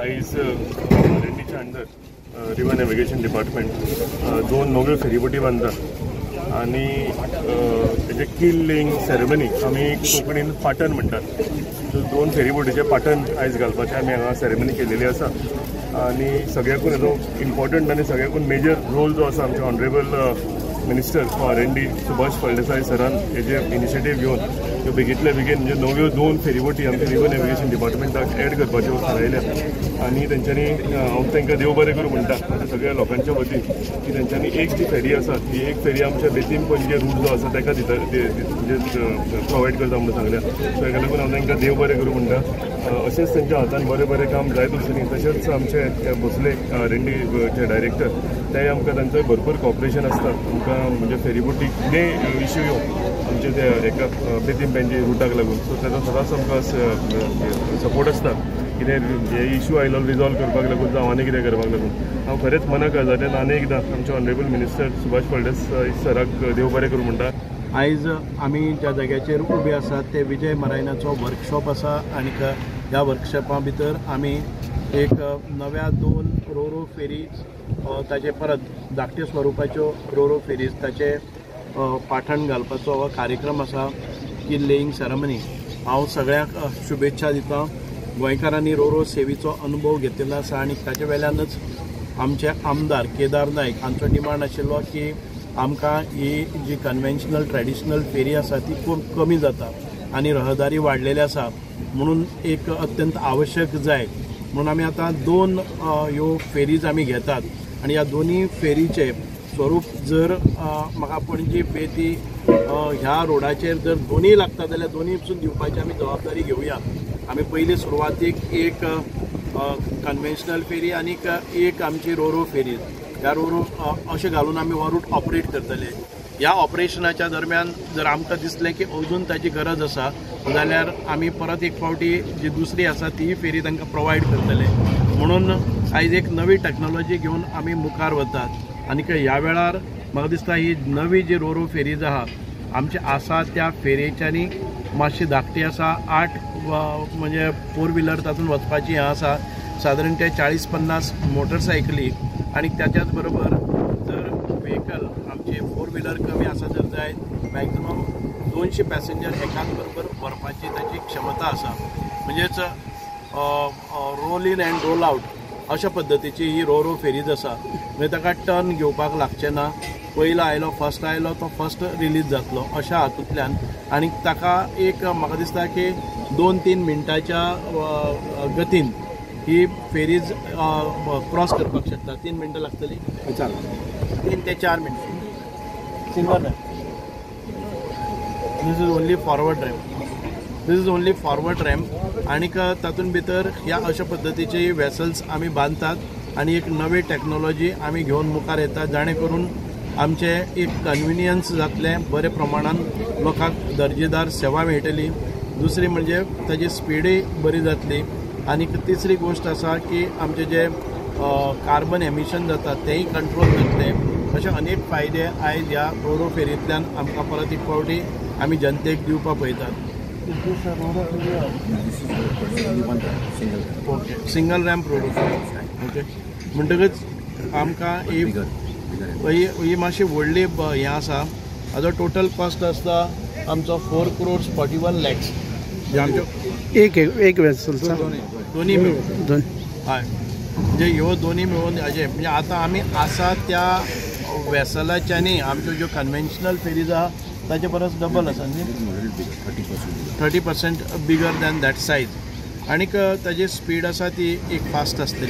आयज आर&डीच्या under river navigation department दोन नव्यो फेरीबोटी बांदता आनी तेजे कील लेईंग सेरेमनी आमी कोंकणीन पाटण म्हणटात. सो दोन फेरीबोटीचे पाटण आयज घालपाचें आमी हांगा सेरेमनी केलेली आसा आनी सगळ्याकून हेजो इम्पॉर्टंट आनी सगळ्याकून मेजर रोल जो आसा आमचे honourable minister for R&D Subhash Phaldesai सरान हेजे इनिशिएटीव घेवन त्यो बेगींतल्या बेगीन म्हणजे नव्यो दोन फेरीबोटी आमच्या रिवर नॅव्हिगेशन डिपार्टमेंटाक एड करपाच्यो थारायल्या आनी तेंच्यांनी हांव तांकां देव बरें करूं म्हणटा आनी सगळ्या लोकांच्या वतीन की तेंच्यांनी एक जी फेरी आसा ती एक फेरी आमच्या बेतीम पणजे रूट जो आसा ताका दिता, म्हणजे प्रोवायड करता म्हणून सांगल्या. सो हेका लागून हांव तांकां देव बरें करूं म्हणटा. अशेंच तेंच्या हातान बरें बरें काम जायत वचुनी. तशेंच आमचे भोसले आर&डीचे डायरेक्टर ते आमकां तांचोय भरपूर कॉपरेशन आसता. आमकां म्हणजे फेरीबोटी कितेंय इश्यू येवं आमचे ते एका बेतीम पणजे रुटाक लागून, सो ताचो सदांच आमकां सपोर्ट आसता. कितें हे इश्यू आयलो रिजॉल्व करपाक लागून जावं आनी कितें करपाक लागून हांव खरेंच मना काळजांतल्यान आनी एकदां आमचे ऑनरेबल मिनिस्टर सुभाष फळदेसाय सराक देव बरें करूं म्हणटा. आयज आमी ज्या जाग्याचेर उबे आसात ते विजय मरायनाचो वर्कशॉप आसा आनी ह्या वर्कशॉपा भितर आमी एक नव्या दोन रोरो फेरीज ताचे परत धाकटे स्वरुपाच्यो रोरो फेरीज ताचे पाठण घालपाचो हो कार्यक्रम आसा की लेईंग सेरेमनी. हांव सगळ्यांक शुभेच्छा दिता. गोंयकारांनी रोरो सेवेचो अनुभव घेतिल्लो आसा आनी ताचे वेल्यानच आमचे आमदार केदार नायक हांचो डिमांड आशिल्लो की आमकां ही जी कन्वेन्शनल ट्रेडिशनल फेरी आसा ती खूब कमी जाता आनी रहदारी वाडलेली आसा म्हणून एक अत्यंत आवश्यक जाय म्हणून आमी आतां दोन ह्यो फेरीज आमी घेतात आनी ह्या दोनूय फेरीचे स्वरूप जर म्हाका पणजी बेती ह्या रोडाचेर जर दोनूय लागता जाल्यार दोनूय पसून दिवपाची आमी जबाबदारी घेवया. आमी पयली सुरवातीक एक कन्वेन्शनल फेरी आनी एक आमची रोरो फेरी ह्या रोरो अशें घालून आमी हो रूट ऑपरेट करतले. ह्या ऑपरेशनाच्या दरम्यान जर आमकां दिसलें की अजून ताची गरज आसा जाल्यार आमी परत एक फावटी जी दुसरी आसा तीय फेरी तांकां प्रोवायड करतले. म्हणून आयज एक नवी टॅक्नोलॉजी घेवन आमी मुखार वतात आनी ह्या वेळार म्हाका दिसता ही नवी जी रोरो फेरीज आहा आमची आसा त्या फेरेच्यांनी मातशी धाकटी आसा. 8 म्हणजे 4 व्हिलर तातूंत वचपाची हें आसा सादारण ते 40-50 मोटरसायकली आनी त्याच्याच बरोबर जर व्हेकल आमचे 4 व्हिलर कमी आसा जर जायत मॅक्झिमम 200 पॅसेंजर एकाच बरोबर व्हरपाची ताची क्षमता आसा. म्हणजेच roll in and roll out अशा पद्दतीची ही रोरो फेरीज आसा. म्हणजे ताका टर्न घेवपाक लागचें ना, पयलो आयलो फर्स्ट आयलो तो फर्स्ट रिलीज जातलो अशा हातूंतल्यान आनी ताका एक म्हाका दिसता की 2-3 मिनटाच्या गतीन ही फेरीज क्रॉस करपाक शकता. 3 मिनटां लागतली, 3 ते 4 मिनटां. Single ramp, this is only forward ramp, this is only forward ramp. आनीक तातूंत भितर ह्या अशा पद्दतीचे वेसल्स आमी बांदतात आनी एक नवी टॅक्नोलॉजी आमी घेवन मुखार येतात जाणे करून आमचें एक कन्विनियन्स जातलें, बरे प्रमाणान लोकांक दर्जेदार सेवा मेळटली. दुसरी म्हणजे ताजी स्पिडूय बरी जातली आनी तिसरी गोश्ट आसा की आमचे जे कार्बन एमिशन जाता तेंय कंट्रोल जातलें. अशे अनेक फायदे आयज ह्या रोरो फेरींतल्यान आमकां परत एक फावटी आमी जनतेक दिवपाक पळयतात. Okay, single ramp roro ferry. Okay, म्हणटकच आमकां ही मातशी व्हडली हें आसा. हाजो टोटल कॉस्ट आसता आमचो 4 crores 41 lakhs. आमच्यो एक एक वेसल दोन्ही मेळून, हय, म्हणजे ह्यो दोन्ही मेळून हाजे म्हणजे आतां आमी आसा त्या वेसलाच्यानी आमच्यो ज्यो कन्वेन्शनल फेरीज आहा ताचे परस डबल आसा न्ही, 30% बिगर दॅन that size. आनीक ताजी स्पीड आसा ती एक फास्ट आसतली.